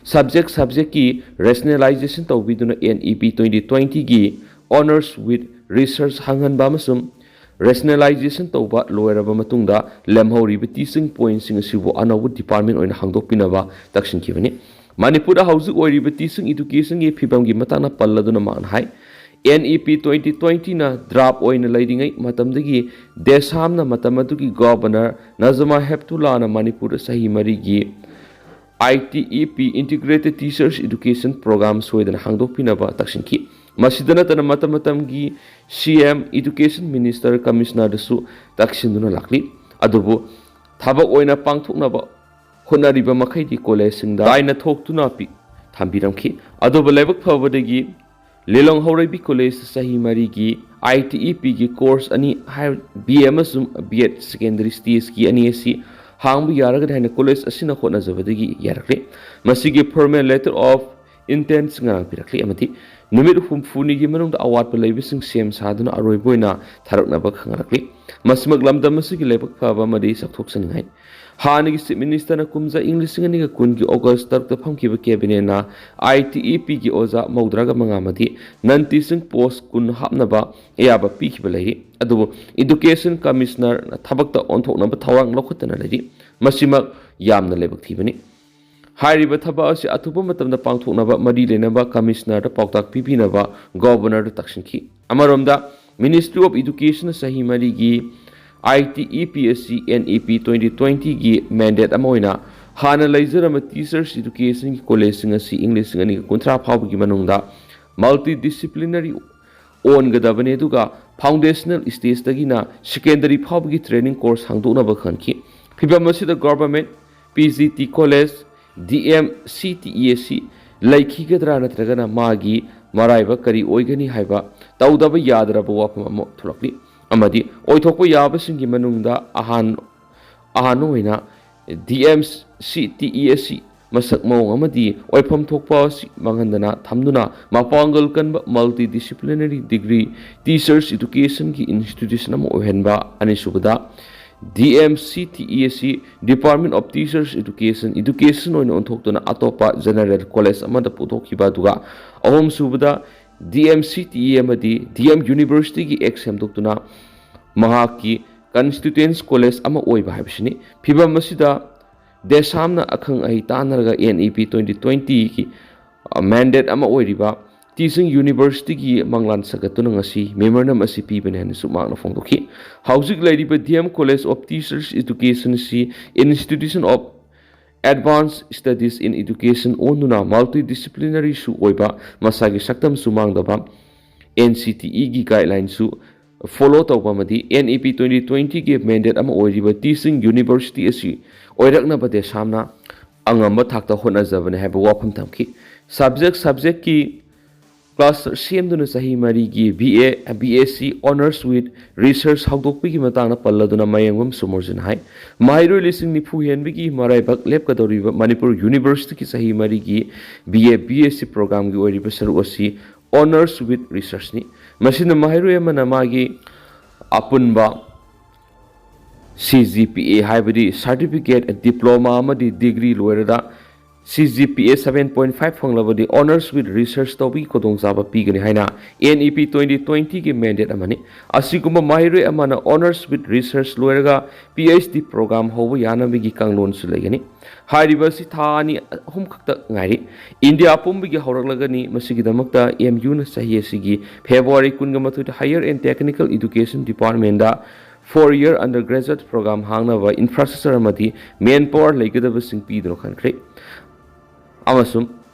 ꯁꯕꯖꯦꯛ ꯁꯕꯖꯦꯛꯀꯤ ꯔꯦꯁꯅꯦꯂꯥꯏꯖꯦꯁꯟ ꯇꯧꯕꯤꯗꯨꯅ N E P twenty twenty-ꯒꯤ Honours with Research ꯍꯥꯡꯍꯟꯕ ꯑꯃꯁꯨꯡ ꯔꯦꯁꯅꯦꯂꯥꯏꯖꯦꯁꯟ ꯇꯧꯕ ꯂꯣꯏꯔꯕ ꯃꯇꯨꯡꯗ ꯂꯦꯝꯍꯧꯔꯤꯕ ꯇꯤꯆꯤꯡ ꯄꯣꯏꯟꯠꯁꯤꯡ ꯑꯁꯤꯕꯨ ꯑꯅꯧꯕ ꯗꯤꯄꯥꯔꯠꯃꯦꯟꯠ ꯑꯣꯏꯅ ꯍꯥꯡꯗꯣꯛꯄꯤꯅꯕ ꯇꯛꯁꯤꯟꯈꯤꯕꯅꯤ꯫ ꯃꯅꯤꯄꯨꯔꯗ ꯍꯧꯖꯤꯛ ꯑꯣꯏꯔꯤꯕ ꯇꯤꯆꯤꯡ ꯏꯗꯨꯀꯦꯁꯟꯒꯤ ꯐꯤꯕꯝꯒꯤ ꯃꯇꯥꯡꯗ ꯄꯜꯂꯗꯨꯅ ꯃꯍꯥꯛꯅ ꯍꯥꯏ, N E P twenty twenty-ꯅ draft ꯑꯣꯏꯅ ꯂꯩꯔꯤꯉꯩ ꯃꯇꯝꯗꯒꯤ ꯗꯦꯁꯥꯝꯅ ꯃꯇꯝ ꯑꯗꯨꯒꯤ Governor ꯅꯖꯃꯥ ꯍꯦꯞꯇꯨꯂꯥꯅ ꯃꯅꯤꯄꯨꯔꯗ ꯆꯍꯤ ꯃꯔꯤꯒꯤ I T E P, Integrated Teachers Education Program, ꯁꯣꯏꯗꯅ ꯍꯥꯡꯗꯣꯛꯄꯤꯅꯕ ꯇꯛꯁꯤꯟꯈꯤ꯫ ꯃꯁꯤꯗ ꯅꯠꯇꯅ ꯃꯇꯝ ꯃꯇꯝꯒꯤ C M, Education Minister, Commissionerꯗꯁꯨ ꯇꯛꯁꯤꯟꯗꯨꯅ ꯂꯥꯛꯂꯤ꯫ ꯑꯗꯨꯕꯨ ꯊꯕꯛ ꯑꯣꯏꯅ ꯄꯥꯡꯊꯣꯛꯅꯕ ꯍꯣꯠꯅꯔꯤꯕ ꯃꯈꯩꯗꯤ collegeꯁꯤꯡꯗ ꯇꯥꯏꯅ ꯊꯣꯛꯇꯨꯅ ꯄꯤ-, ꯊꯝꯕꯤꯔꯝꯈꯤ꯫ ꯑꯗꯨꯕꯨ ꯂꯥꯏꯕꯛ ꯐꯕꯗꯒꯤ ꯂꯤꯂꯣꯡ ꯍꯧꯔꯩꯕꯤ College ꯆꯍꯤ ꯃꯔꯤꯒꯤ I T E Pꯒꯤ course ꯑꯅꯤ, ꯍꯥꯏ-, B A ꯑꯃꯁꯨꯡ B Ed secondary stageꯀꯤ ꯑꯅꯤ ꯑꯁꯤ ꯍꯥꯡꯕ ꯌꯥꯔꯒꯗꯤ ꯍꯥꯏꯅ college ꯑꯁꯤꯅ ꯍꯣꯠꯅꯖꯕꯗꯒꯤ ꯌꯥꯔꯛꯂꯦ꯫ ꯃꯁꯤꯒꯤ formal letter of intents ꯉꯔꯥꯡ ꯄꯤꯔꯛꯂꯤ ꯑꯃꯗꯤ ꯅꯨꯃꯤꯠ ꯍꯨꯝꯐꯨꯅꯤꯒꯤ ꯃꯅꯨꯡꯗ ꯑꯋꯥꯠꯄ ꯂꯩꯕꯁꯤꯡ ꯁꯦꯝ ꯁꯥꯗꯨꯅ ꯑꯔꯣꯏꯕ ꯑꯣꯏꯅ ꯊꯥꯔꯛꯅꯕ ꯈꯪꯍꯜꯂꯛꯂꯤ꯫ ꯃꯁꯤꯃꯛ ꯂꯝꯗꯝ ꯑꯁꯤꯒꯤ ꯂꯥꯏꯕꯛ ꯐꯕ ꯑꯃꯗꯤ ꯆꯥꯎꯊꯣꯛꯆꯅꯤꯡꯉꯥꯏ꯫ ꯍꯥꯟꯅꯒꯤ Chief Ministerꯅ ꯀꯨꯝꯖꯥ ꯏꯪ ꯂꯤꯁꯤꯡ ꯑꯅꯤꯒ ꯀꯨꯟꯒꯤ August ꯇꯔꯨꯛꯇ ꯐꯝꯈꯤꯕ Cabinetꯅ I T E Pꯒꯤ ꯑꯣꯖꯥ ꯃꯧꯗ꯭ꯔꯥꯒ ꯃꯉꯥ ꯑꯃꯗꯤ non teaching post ꯀꯨꯟ ꯍꯥꯞꯅꯕ ꯑꯌꯥꯕ ꯄꯤꯈꯤꯕ ꯂꯩꯔꯤ꯫ ꯑꯗꯨꯕꯨ Education Commissionerꯅ ꯊꯕꯛꯇ ꯑꯣꯟꯊꯣꯛꯅꯕ ꯊꯧꯔꯥꯡ ꯂꯧꯈꯠꯇꯅ ꯂꯩꯔꯤ꯫ ꯃꯁꯤꯃꯛ ꯌꯥꯝꯅ ꯂꯥꯏꯕꯛ ꯊꯤꯕꯅꯤ꯫ ꯍꯥꯏꯔꯤꯕ ꯊꯕꯛ ꯑꯁꯤ ꯑꯊꯨꯕ ꯃꯇꯝꯗ ꯄꯥꯡꯊꯣꯛꯅꯕ ꯃꯔꯤ ꯂꯩꯅꯕ Commissionerꯗ ꯄꯥꯎꯇꯥꯛ ꯄꯤꯕꯤꯅꯕ Governorꯗ ꯇꯛꯁꯤꯟꯈꯤ꯫ ꯑꯃꯔꯣꯝꯗ, Ministry of Educationꯅ ꯆꯍꯤ ꯃꯔꯤꯒꯤ I T E P ꯑꯁꯤ N E P twenty twentyꯒꯤ mandate ꯑꯃ ꯑꯣꯏꯅ ꯍꯥꯟꯅ ꯂꯩꯖꯔꯝꯕ Teachers Educationꯒꯤ collegeꯁꯤꯡ ꯑꯁꯤ ꯏꯪ ꯂꯤꯁꯤꯡ ꯑꯅꯤꯒ ꯀꯨꯟꯊ꯭ꯔꯥ ꯐꯥꯎꯕꯒꯤ ꯃꯅꯨꯡꯗ multidisciplinary ꯑꯣꯟꯒꯗꯕꯅꯤ, ꯑꯗꯨꯒ foundational stageꯇꯒꯤꯅ secondary ꯐꯥꯎꯕꯒꯤ training course ꯍꯥꯡꯗꯣꯛꯅꯕ ꯈꯟꯈꯤ꯫ ꯐꯤꯚꯝ ꯑꯁꯤꯗ Government P G T College, D M C T E ꯑꯁꯤ ꯂꯩꯈꯤꯒꯗ꯭ꯔꯥ ꯅꯠꯇ꯭ꯔꯒꯅ ꯃꯥꯒꯤ ꯃꯔꯥꯏꯕꯛ ꯀꯔꯤ ꯑꯣꯏꯒꯅꯤ ꯍꯥꯏꯕ ꯇꯧꯗꯕ ꯌꯥꯗ꯭ꯔꯕ ꯋꯥꯐꯝ ꯑꯃ ꯊꯣꯛꯂꯛꯂꯤ꯫ ꯑꯃꯗꯤ ꯑꯣꯏꯊꯣꯛꯄ ꯌꯥꯕꯁꯤꯡꯒꯤ ꯃꯅꯨꯡꯗ ꯑꯍꯥꯟ-, ꯑꯍꯥꯟꯕ ꯑꯣꯏꯅ D M C T E ꯑꯁꯤ ꯃꯁꯛ ꯃꯑꯣꯡ ꯑꯃꯗꯤ ꯑꯣꯏꯐꯝ ꯊꯣꯛꯄ ꯑꯁꯤ ꯃꯥꯡꯍꯟꯗꯅ ꯊꯝꯗꯨꯅ ꯃꯄꯥꯡꯒꯜ ꯀꯟꯕ multidisciplinary degree Teachers Educationꯒꯤ institution ꯑꯃ ꯑꯣꯏꯍꯟꯕ, ꯑꯅꯤꯁꯨꯕꯗ, D M C T E ꯑꯁꯤ Department of Teachers Education, education ꯑꯣꯏꯅ ꯑꯣꯟꯊꯣꯛꯇꯨꯅ ꯑꯇꯣꯞꯄ general college ꯑꯃꯗ ꯄꯨꯊꯣꯛꯈꯤꯕ, ꯑꯗꯨꯒ ꯑꯍꯨꯝꯁꯨꯕꯗ, D M C T E ꯑꯃꯗꯤ D M Universityꯒꯤ act ꯁꯦꯝꯗꯣꯛꯇꯨꯅ ꯃꯍꯥꯛꯀꯤ constituent college ꯑꯃ ꯑꯣꯏꯕ ꯍꯥꯏꯕꯁꯤꯅꯤ꯫ ꯐꯤꯚꯝ ꯑꯁꯤꯗ ꯗꯦꯁꯥꯝꯅ ꯑꯈꯪ ꯑꯍꯩ ꯇꯥꯟꯅꯔꯒ N E P twenty twentyꯒꯤ, ꯑ, mandate ꯑꯃ ꯑꯣꯏꯔꯤꯕ ꯇꯤꯆꯤꯡ ꯌꯨꯅꯤꯚꯔꯁꯤꯇꯤꯒꯤ ꯃꯪꯂꯥꯟ ꯁꯥꯒꯠꯇꯨꯅ ꯉꯁꯤ ꯃꯦꯃꯣꯔꯦꯟꯗꯝ ꯑꯁꯤ ꯄꯤꯕꯅꯤ ꯍꯥꯏꯅꯁꯨ ꯃꯍꯥꯛꯅ ꯐꯣꯡꯗꯣꯛꯈꯤ꯫ ꯍꯧꯖꯤꯛ ꯂꯩꯔꯤꯕ D M college of teachers education ꯑꯁꯤ Institution of Advanced Studies in Education ꯑꯣꯟꯗꯨꯅ multidisciplinary ꯁꯨ ꯑꯣꯏꯕ, ꯃꯁꯥꯒꯤ ꯁꯛꯇꯝꯁꯨ ꯃꯥꯡꯗꯕ, ꯑꯦꯟ ꯁꯤ ꯇꯤ ꯏꯒꯤ ꯒꯥꯏꯗꯂꯥꯏꯟꯁꯨ ꯐꯣꯂꯣ ꯇꯧꯕ ꯑꯃꯗꯤ N E P twenty twenty ꯒꯤ ꯃꯦꯟꯗꯦꯠ ꯑꯃ ꯑꯣꯏꯔꯤꯕ ꯇꯤꯆꯤꯡ ꯌꯨꯅꯤꯚꯔꯁꯤꯇꯤ ꯑꯁꯤ ꯑꯣꯏꯔꯛꯅꯕ ꯗꯦꯁꯥꯝꯅ ꯑꯉꯝꯕ ꯊꯥꯛꯇ ꯍꯣꯠꯅꯖꯕꯅꯤ ꯍꯥꯏꯕ ꯋꯥꯐꯝ ꯊꯝꯈꯤ꯫ ꯁꯕꯖꯦꯛ ꯁꯕꯖꯦꯛꯀꯤ ꯀ꯭ꯂꯥꯁ ꯁꯦꯝꯗꯨꯅ ꯆꯍꯤ ꯃꯔꯤꯒꯤ B A, B S C Honours with Research ꯍꯧꯗꯣꯛꯄꯒꯤ ꯃꯇꯥꯡꯗ ꯄꯜꯂꯗꯨꯅ ꯃꯌꯦꯡꯕꯝ ꯁꯨꯃꯣꯔꯖꯤꯅ ꯍꯥꯏ, ꯃꯍꯩꯔꯣꯏ ꯂꯤꯁꯤꯡ ꯅꯤꯐꯨ ꯍꯦꯟꯕꯒꯤ ꯃꯔꯥꯏꯕꯛ ꯂꯦꯞꯀꯗꯧꯔꯤꯕ ꯃꯅꯤꯄꯨꯔ ꯌꯨꯅꯤꯚꯔꯁꯤꯇꯤꯒꯤ ꯆꯍꯤ ꯃꯔꯤꯒꯤ B A, B S C ꯄ꯭ꯔꯣꯒ꯭ꯔꯥꯝꯒꯤ ꯑꯣꯏꯔꯤꯕ ꯁꯔꯨꯛ ꯑꯁꯤ Honours with Research ꯅꯤ꯫ ꯃꯁꯤꯅ ꯃꯍꯩꯔꯣꯏ ꯑꯃꯅ ꯃꯥꯒꯤ ꯑꯄꯨꯟꯕ C G P A ꯍꯥꯏꯕꯗꯤ Certificate, Diploma ꯑꯃꯗꯤ Degree ꯂꯣꯏꯔꯒ C G P A seven point five ꯐꯪꯂꯕꯗꯤ Honours with Research ꯇꯧꯕꯒꯤ ꯈꯨꯗꯣꯡꯆꯥꯕ ꯄꯤꯒꯅꯤ ꯍꯥꯏꯅ N E P twenty twenty ꯒꯤ ꯃꯦꯟꯗꯦꯠ ꯑꯃꯅꯤ꯫ ꯑꯁꯤꯒꯨꯝꯕ ꯃꯍꯩꯔꯣꯏ ꯑꯃꯅ Honours with Research ꯂꯣꯏꯔꯒ P H D ꯄ꯭ꯔꯣꯒ꯭ꯔꯥꯝ ꯍꯧꯕ ꯌꯥꯅꯕꯒꯤ ꯀꯥꯡꯂꯣꯟꯁꯨ ꯂꯩꯒꯅꯤ꯫ ꯍꯥꯏꯔꯤꯕ ꯑꯁꯤ ꯊꯥ ꯑꯅꯤ ꯑꯍꯨꯝ ꯈꯛꯇ ꯉꯥꯏꯔꯤ꯫ ꯏꯟꯗꯤꯌꯥ ꯄꯨꯝꯕꯒꯤ ꯍꯧꯔꯛꯂꯒꯅꯤ꯫ ꯃꯁꯤꯒꯤꯗꯃꯛꯇ M U ꯅ ꯆꯍꯤ ꯑꯁꯤꯒꯤ February ꯀꯨꯟꯒ ꯃꯥꯊꯣꯏꯗ Higher and Technical Education Department the four year undergraduate program ꯍꯥꯡꯅꯕ infrastructure ꯑꯃꯗꯤ manpower ꯂꯩꯒꯗꯕꯁꯤꯡ ꯄꯤꯗꯨꯅ ꯈꯟꯈ꯭ꯔꯦ꯫ ꯑꯃꯁꯨꯡ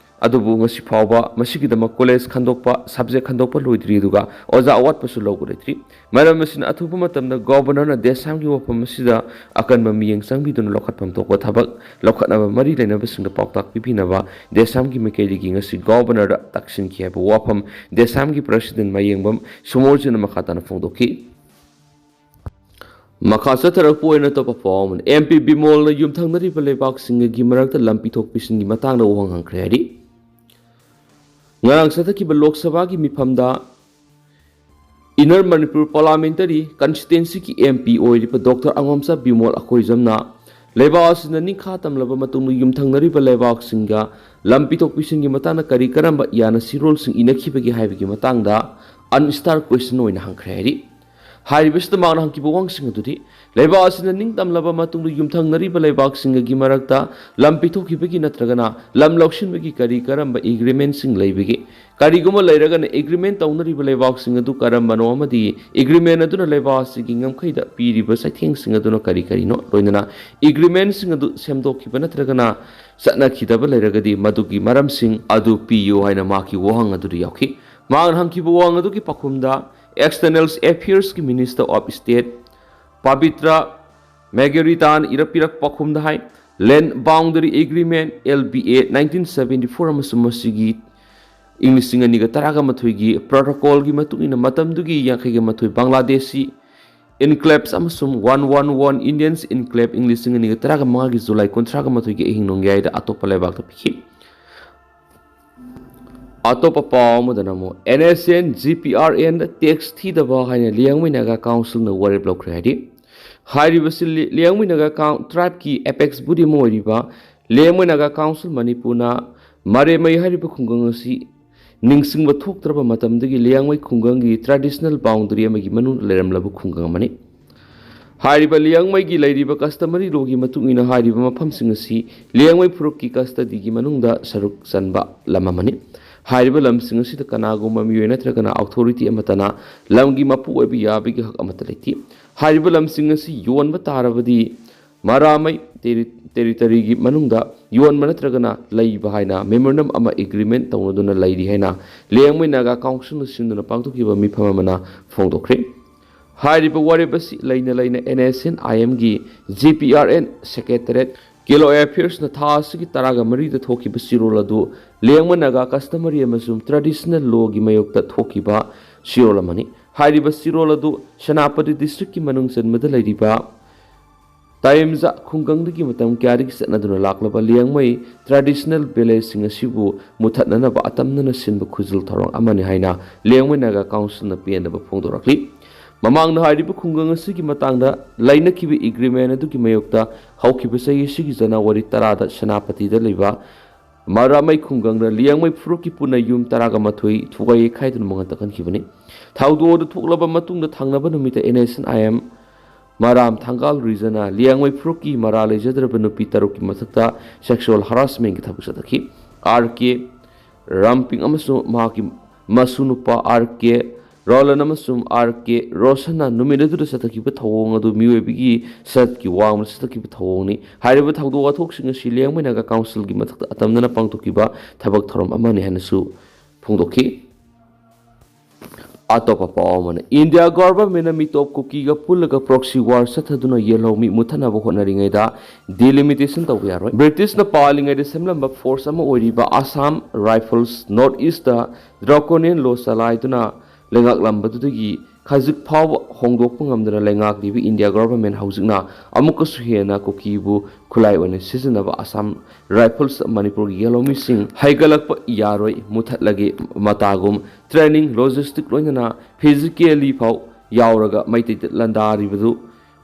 ꯑꯗꯨꯕꯨ ꯉꯁꯤ ꯐꯥꯎꯕ ꯃꯁꯤꯒꯤꯗꯃꯛ ꯀꯣꯂꯦꯖ ꯈꯟꯗꯣꯛꯄ, ꯁꯕꯖꯦꯛ ꯈꯟꯗꯣꯛꯄ ꯂꯣꯏꯗ꯭ꯔꯤ, ꯑꯗꯨꯒ ꯑꯣꯖꯥ ꯑꯋꯥꯠꯄꯁꯨ ꯂꯧꯕ ꯂꯩꯇ꯭ꯔꯤ꯫ ꯃꯔꯝ ꯑꯁꯤꯅ ꯑꯊꯨꯕ ꯃꯇꯝꯗ ꯒꯣꯕꯔꯅꯔꯅ ꯗꯦꯁꯥꯝꯒꯤ ꯋꯥꯐꯝ ꯑꯁꯤꯗ ꯑꯀꯟꯕ ꯃꯤꯠꯌꯦꯡ ꯆꯪꯕꯤꯗꯨꯅ ꯂꯧꯈꯠꯐꯝ ꯊꯣꯛꯄ ꯊꯕꯛ ꯂꯧꯈꯠꯅꯕ ꯃꯔꯤ ꯂꯩꯅꯕꯁꯤꯡꯗ ꯄꯥꯎꯇꯥꯛ ꯄꯤꯕꯤꯅꯕ ꯗꯦꯁꯥꯝꯒꯤ ꯃꯥꯏꯀꯩꯗꯒꯤ ꯉꯁꯤ ꯒꯣꯕꯔꯅꯔꯗ ꯇꯛꯁꯤꯟꯈꯤ ꯍꯥꯏꯕ ꯋꯥꯐꯝ ꯗꯦꯁꯥꯝꯒꯤ ꯄ꯭ꯔꯁꯤꯗꯦꯟ ꯃꯌꯦꯡꯕꯝ ꯁꯨꯃꯣꯔꯖꯤꯅ ꯃꯈꯥ ꯇꯥꯅ ꯐꯣꯡꯗꯣꯛꯈꯤ꯫ ꯃꯈꯥ ꯆꯠꯊꯔꯛꯄ ꯑꯣꯏꯅ ꯑꯇꯣꯞꯄ ꯄꯥꯎ ꯑꯃꯅ, M P ꯕꯤꯃꯣꯜꯅ ꯌꯨꯝꯊꯪꯅꯔꯤꯕ ꯂꯩꯕꯥꯛꯁꯤꯡꯒꯤ ꯃꯔꯛꯇ ꯂꯝ ꯄꯤꯊꯣꯛ ꯄꯤꯁꯤꯟꯒꯤ ꯃꯇꯥꯡꯗ ꯋꯥꯍꯪ ꯍꯪꯈ꯭ꯔꯦ ꯍꯥꯏꯔꯤ꯫ ꯉꯔꯥꯡ ꯆꯠꯊꯈꯤꯕ ꯂꯣꯛ ꯁꯚꯥꯒꯤ ꯃꯤꯐꯝꯗ Inner Manipur Parliamentary Constituency ꯒꯤ M P ꯑꯣꯏꯔꯤꯕ ꯗꯣꯛꯇꯔ ꯑꯉꯣꯝꯆꯥ ꯕꯤꯃꯣꯜ ꯑꯈꯣꯏꯖꯝꯅ ꯂꯩꯕꯥꯛ ꯑꯁꯤꯅ ꯅꯤꯡꯈꯥ ꯇꯝꯂꯕ ꯃꯇꯨꯡꯗ ꯌꯨꯝꯊꯪꯅꯔꯤꯕ ꯂꯩꯕꯥꯛꯁꯤꯡꯒ ꯂꯝ ꯄꯤꯊꯣꯛ ꯄꯤꯁꯤꯟꯒꯤ ꯃꯇꯥꯡꯗ ꯀꯔꯤ ꯀꯔꯝꯕ ꯌꯥꯅꯁꯤꯔꯣꯜꯁꯤꯡ ꯏꯅꯈꯤꯕꯒꯦ ꯍꯥꯏꯕꯒꯤ ꯃꯇꯥꯡꯗ unstarred question ꯑꯣꯏꯅ ꯍꯪꯈ꯭ꯔꯦ ꯍꯥꯏꯔꯤ꯫ ꯍꯥꯏꯔꯤꯕꯁꯤꯗ ꯃꯍꯥꯛꯅ ꯍꯪꯈꯤꯕ ꯋꯥꯍꯪꯁꯤꯡ ꯑꯗꯨꯗꯤ, ꯂꯩꯕꯥꯛ ꯑꯁꯤꯅ ꯅꯤꯡꯇꯝꯂꯕ ꯃꯇꯨꯡꯗ ꯌꯨꯝꯊꯪꯅꯔꯤꯕ ꯂꯩꯕꯥꯛꯁꯤꯡꯒꯒꯤ ꯃꯔꯛꯇ ꯂꯝ ꯄꯤꯊꯣꯛꯈꯤꯕꯒꯤ ꯅꯠꯇ꯭ꯔꯒꯅ ꯂꯝ ꯂꯧꯁꯤꯟꯕꯒꯤ ꯀꯔꯤ ꯀꯔꯝꯕ ꯑꯦꯒ꯭ꯔꯤꯃꯦꯟꯁꯤꯡ ꯂꯩꯕꯒꯦ? ꯀꯔꯤꯒꯨꯝꯕ ꯂꯩꯔꯒꯅ ꯑꯦꯒ꯭ꯔꯤꯃꯦꯟ ꯇꯧꯅꯔꯤꯕ ꯂꯩꯕꯥꯛꯁꯤꯡ ꯑꯗꯨ ꯀꯔꯝꯕꯅꯣ ꯑꯃꯗꯤ ꯑꯦꯒ꯭ꯔꯤꯃꯦꯟ ꯑꯗꯨꯅ ꯂꯩꯕꯥꯛ ꯑꯁꯤꯒꯤ ꯉꯝꯈꯩꯗ ꯄꯤꯔꯤꯕ ꯆꯩꯊꯦꯡꯁꯤꯡ ꯑꯗꯨꯅ ꯀꯔꯤ ꯀꯔꯤꯅꯣ? ꯂꯣꯏꯅꯅ ꯑꯦꯒ꯭ꯔꯤꯃꯦꯟꯁꯤꯡ ꯑꯗꯨ ꯁꯦꯝꯗꯣꯛꯈꯤꯕ ꯅꯠꯇ꯭ꯔꯒꯅ ꯆꯠꯅꯈꯤꯗꯕ ꯂꯩꯔꯒꯗꯤ ꯃꯗꯨꯒꯤ ꯃꯔꯝꯁꯤꯡ ꯑꯗꯨ ꯄꯤꯌꯨ ꯍꯥꯏꯅ ꯃꯍꯥꯛꯀꯤ ꯋꯥꯍꯪ ꯑꯗꯨꯗ ꯌꯥꯎꯈꯤ꯫ ꯃꯍꯥꯛꯅ ꯍꯪꯈꯤꯕ ꯋꯥꯍꯪ ꯑꯗꯨꯒꯤ ꯄꯥꯎꯈꯨꯝꯗ External Affairsꯀꯤ Minister of State Pavitra ꯃꯦꯒꯦꯔꯤꯇꯥꯟ ꯏꯔꯛ ꯄꯤꯔꯛꯄ ꯄꯥꯎꯈꯨꯝꯗ ꯍꯥꯏ, Land Boundary Agreement, L B A, nineteen seventy four ꯑꯃꯁꯨꯡ ꯃꯁꯤꯒꯤ ꯏꯪ ꯂꯤꯁꯤꯡ ꯑꯅꯤꯒ ꯇꯔꯥꯒ ꯃꯥꯊꯣꯏꯒꯤ protocolꯒꯤ ꯃꯇꯨꯡ ꯏꯟꯅ ꯃꯇꯝꯗꯨꯒꯤ ꯌꯥꯡꯈꯩꯒ ꯃꯥꯊꯣꯏ ꯕꯪꯒ꯭ꯂꯥꯗꯦꯁꯤ enclaves ꯑꯃꯁꯨꯡ one one one Indians enclave ꯏꯪ ꯂꯤꯁꯤꯡ ꯑꯅꯤꯒ ꯇꯔꯥꯒ ꯃꯉꯥꯒꯤ ꯖꯨꯂꯥꯏ ꯀꯨꯟꯊ꯭ꯔꯥꯒ ꯃꯥꯊꯣꯏꯒꯤ ꯑꯍꯤꯡ ꯅꯣꯡꯌꯥꯏꯗ ꯑꯇꯣꯞꯄ ꯂꯩꯕꯥꯛꯇ ꯄꯤꯈꯤ꯫ ꯑꯇꯣꯞꯄ ꯄꯥꯎ ꯑꯃꯗꯅ ꯑꯃꯨꯛ N S N G P R N tax ꯊꯤꯗꯕ ꯍꯥꯏꯅ ꯂꯤꯌꯥꯡꯃꯩ ꯅꯥꯒꯥ ꯀꯥꯎꯟꯁꯤꯜꯅ ꯋꯥꯔꯦꯞ ꯂꯧꯈ꯭ꯔꯦ ꯍꯥꯏꯗꯤ, ꯍꯥꯏꯔꯤꯕꯁꯤ ꯂꯤ-, ꯂꯤꯌꯥꯡꯃꯩ ꯅꯥꯒꯥ ꯀꯥꯎꯟ-, tribeꯀꯤ apex body ꯑꯃ ꯑꯣꯏꯔꯤꯕ ꯂꯤꯌꯥꯡꯃꯩ ꯅꯥꯒꯥ ꯀꯥꯎꯟꯁꯤꯜ ꯃꯅꯤꯄꯨꯔꯅ ꯃꯔꯦꯃꯩ ꯍꯥꯏꯔꯤꯕ ꯈꯨꯡꯒꯪ ꯑꯁꯤ ꯅꯤꯡꯁꯤꯡꯕ ꯊꯣꯛꯇ꯭ꯔꯕ ꯃꯇꯝꯗꯒꯤ ꯂꯤꯌꯥꯡꯃꯩ ꯈꯨꯡꯒꯪꯒꯤ traditional boundary ꯑꯃꯒꯤ ꯃꯅꯨꯡꯗ ꯂꯩꯔꯝꯂꯕ ꯈꯨꯡꯒꯪ ꯑꯃꯅꯤ꯫ ꯍꯥꯏꯔꯤꯕ ꯂꯤꯌꯥꯡꯃꯩꯒꯤ ꯂꯩꯔꯤꯕ customary lawꯒꯤ ꯃꯇꯨꯡ ꯏꯟꯅ ꯍꯥꯏꯔꯤꯕ ꯃꯐꯝꯁꯤꯡ ꯑꯁꯤ ꯂꯤꯌꯥꯡꯃꯩ ꯐꯨꯔꯨꯞꯀꯤ custodyꯒꯤ ꯃꯅꯨꯡꯗ ꯁꯔꯨꯛ ꯆꯟꯕ ꯂꯝ ꯑꯃꯅꯤ꯫ ꯍꯥꯏꯔꯤꯕ ꯂꯝꯁꯤꯡ ꯑꯁꯤꯗ ꯀꯅꯥꯒꯨꯝꯕ ꯃꯤꯑꯣꯏ ꯅꯠꯇ꯭ꯔꯒꯅ authority ꯑꯃꯠꯇꯅ ꯂꯝꯒꯤ ꯃꯄꯨ ꯑꯣꯏꯕ ꯌꯥꯕꯒꯤ ꯍꯛ ꯑꯃꯠꯇ ꯂꯩꯇꯦ꯫ ꯍꯥꯏꯔꯤꯕ ꯂꯝꯁꯤꯡ ꯑꯁꯤ ꯌꯣꯟꯕ ꯇꯥꯔꯕꯗꯤ ꯃꯔꯥꯃꯩ ꯇꯦꯔꯤ-, territoryꯒꯤ ꯃꯅꯨꯡꯗ ꯌꯣꯟꯕ ꯅꯠꯇ꯭ꯔꯒꯅ ꯂꯩꯕ ꯍꯥꯏꯅ memorandum ꯑꯃ agreement ꯇꯧꯅꯗꯨꯅ ꯂꯩꯔꯤ ꯍꯥꯏꯅ ꯂꯤꯌꯥꯡꯃꯩ ꯅꯥꯒꯥ ꯀꯥꯎꯟꯁꯤꯜꯅ ꯁꯤꯟꯗꯨꯅ ꯄꯥꯡꯊꯣꯛꯈꯤꯕ ꯃꯤꯐꯝ ꯑꯃꯅ ꯐꯣꯡꯗꯣꯛꯈ꯭ꯔꯦ꯫ ꯍꯥꯏꯔꯤꯕ ꯋꯥꯔꯦꯞ ꯑꯁꯤ ꯂꯩꯅ ꯂꯩꯅ N S N I Mꯒꯤ G P R N secretariat Kelo Affairsꯅ ꯊꯥ ꯑꯁꯤꯒꯤ ꯇꯔꯥꯒ ꯃꯔꯤꯗ ꯊꯣꯛꯈꯤꯕ ꯆꯦꯔꯣꯜ ꯑꯗꯨ ꯂꯤꯌꯥꯡꯃꯩ ꯅꯥꯒꯥ customary ꯑꯃꯁꯨꯡ traditional lawꯒꯤ ꯃꯥꯌꯣꯛꯇ ꯊꯣꯛꯈꯤꯕ ꯆꯦꯔꯣꯜ ꯑꯃꯅꯤ꯫ ꯍꯥꯏꯔꯤꯕ ꯆꯦꯔꯣꯜ ꯑꯗꯨ ꯁꯦꯅꯥꯄꯇꯤ districtꯀꯤ ꯃꯅꯨꯡ ꯆꯟꯕꯗ ꯂꯩꯔꯤꯕ ꯇꯥꯌꯦꯝꯖꯥ ꯈꯨꯡꯒꯪꯗꯒꯤ ꯃꯇꯝ ꯀꯌꯥꯗꯒꯤ ꯆꯠꯅꯗꯨꯅ ꯂꯥꯛꯂꯕ ꯂꯤꯌꯥꯡꯃꯩ traditional villageꯁꯤꯡ ꯑꯁꯤꯕꯨ ꯃꯨꯊꯠꯅꯅꯕ ꯑꯇꯝꯅꯅ ꯁꯤꯟꯕ ꯈꯨꯖꯤꯜ ꯊꯧꯔꯥꯡ ꯑꯃꯅꯤ ꯍꯥꯏꯅ ꯂꯤꯌꯥꯡꯃꯩ ꯅꯥꯒꯥ ꯀꯥꯎꯟꯁꯤꯜꯅ ꯄꯦꯟꯗꯕ ꯐꯣꯡꯗꯣꯔꯛꯂꯤ꯫ ꯃꯃꯥꯡꯗ ꯍꯥꯏꯔꯤꯕ ꯈꯨꯡꯒꯪ ꯑꯁꯤꯒꯤ ꯃꯇꯥꯡꯗ ꯂꯩꯅꯈꯤꯕ agreement ꯑꯗꯨꯒꯤ ꯃꯥꯌꯣꯛꯇ ꯍꯧꯈꯤꯕ ꯆꯍꯤ ꯑꯁꯤꯒꯤ ꯖꯅꯋꯥꯔꯤ ꯇꯔꯥꯗ ꯁꯦꯅꯥꯄꯇꯤꯗ ꯂꯩꯕ ꯃꯔꯥꯃꯩ ꯈꯨꯡꯒꯪꯗ ꯂꯤꯌꯥꯡꯃꯩ ꯐꯨꯔꯨꯞꯀꯤ ꯄꯨꯟꯅ ꯌꯨꯝ ꯇꯔꯥꯒ ꯃꯥꯊꯣꯏ ꯊꯨꯒꯥꯏ ꯌꯩꯈꯥꯏꯗꯨꯅ ꯃꯉꯥꯜ ꯇꯠꯍꯟꯈꯤꯕꯅꯤ꯫ ꯊꯧꯗꯣꯛ ꯑꯗꯨ ꯊꯣꯛꯂꯕ ꯃꯇꯨꯡꯗ ꯊꯪꯅꯕ ꯅꯨꯃꯤꯠꯇ N S N I M ꯃꯔꯥꯝ ꯊꯪꯒꯥꯜ ꯔꯤꯖꯅ ꯂꯤꯌꯥꯡꯃꯩ ꯐꯨꯔꯨꯞꯀꯤ ꯃꯔꯥ ꯂꯩꯖꯗ꯭ꯔꯕ ꯅꯨꯄꯤ ꯇꯔꯨꯛꯀꯤ ꯃꯊꯛꯇ sexual harassmentꯀꯤ ꯊꯕꯛ ꯆꯠꯊꯈꯤ꯫ R K ꯔꯥꯝꯄꯤꯡ ꯑꯃꯁꯨꯡ ꯃꯍꯥꯛꯀꯤ ꯃꯁꯨ ꯅꯨꯄꯥ R K ꯔꯣꯂꯟ ꯑꯃꯁꯨꯡ R K ꯔꯣꯁꯟꯅ ꯅꯨꯃꯤꯠ ꯑꯗꯨꯗ ꯆꯠꯊꯈꯤꯕ ꯊꯧꯑꯣꯡ ꯑꯗꯨ ꯃꯤꯑꯣꯏꯕꯒꯤ ꯁꯛꯀꯤ ꯋꯥꯡꯃꯗ ꯆꯠꯊꯈꯤꯕ ꯊꯧꯑꯣꯡꯅꯤ꯫ ꯍꯥꯏꯔꯤꯕ ꯊꯧꯗꯣꯛ ꯋꯥꯊꯣꯛꯁꯤꯡ ꯑꯁꯤ ꯂꯤꯌꯥꯡꯃꯩ ꯅꯥꯒꯥ ꯀꯥꯎꯟꯁꯤꯜꯒꯤ ꯃꯊꯛꯇ ꯑꯇꯝꯅꯅ ꯄꯥꯡꯊꯣꯛꯈꯤꯕ ꯊꯕꯛ ꯊꯧꯔꯝ ꯑꯃꯅꯤ ꯍꯥꯏꯅꯁꯨ ꯐꯣꯡꯗꯣꯛꯈꯤ꯫ ꯑꯇꯣꯞꯄ ꯄꯥꯎ ꯑꯃꯅ, ꯏꯟꯗꯤꯌꯥ ꯒꯣꯚꯔꯟꯃꯦꯟꯠꯅ ꯃꯤꯇꯣꯞ ꯀꯨꯀꯤꯒ ꯄꯨꯜꯂꯒ proxy war ꯆꯠꯊꯗꯨꯅ ꯌꯦꯜꯍꯧꯃꯤ ꯃꯨꯠꯊꯠꯅꯕ ꯍꯣꯠꯅꯔꯤꯉꯩꯗ delimitation ꯇꯧꯕ ꯌꯥꯔꯣꯏ꯫ ꯕ꯭ꯔꯤꯇꯤꯁꯅ ꯄꯥꯜꯂꯤꯉꯩꯗ ꯁꯦꯝꯂꯝꯕ force ꯑꯃ ꯑꯣꯏꯔꯤꯕ Assam Rifles North Eastꯇ draconian law ꯆꯂꯥꯏꯗꯨꯅ ꯂꯩꯉꯥꯛꯂꯝꯕꯗꯨꯗꯒꯤ ꯈꯖꯤꯛ ꯐꯥꯎꯕ ꯍꯣꯡꯗꯣꯛꯄ ꯉꯝꯗꯅ ꯂꯩꯉꯥꯛꯂꯤꯕ ꯏꯟꯗꯤꯌꯥ ꯒꯣꯚꯔꯟꯃꯦꯟꯠ ꯍꯧꯖꯤꯛꯅ ꯑꯃꯨꯛꯀꯁꯨ ꯍꯦꯟꯅ ꯀꯨꯀꯤꯕꯨ ꯈꯨꯠꯂꯥꯏ ꯑꯣꯏꯅ ꯁꯤꯖꯤꯟꯅꯕ Assam Rifles ꯃꯅꯤꯄꯨꯔꯒꯤ ꯌꯦꯜꯍꯧꯃꯤꯁꯤꯡ ꯍꯩꯒꯠꯂꯛꯄ ꯌꯥꯔꯣꯏ, ꯃꯨꯠꯊꯠꯂꯒꯦ ꯃꯇꯥꯒꯨꯝ training, logistic ꯂꯣꯏꯅꯅ physically ꯐꯥꯎ ꯌꯥꯎꯔꯒ ꯃꯩꯇꯩꯗ ꯂꯥꯟꯗꯥꯔꯤꯕꯗꯨ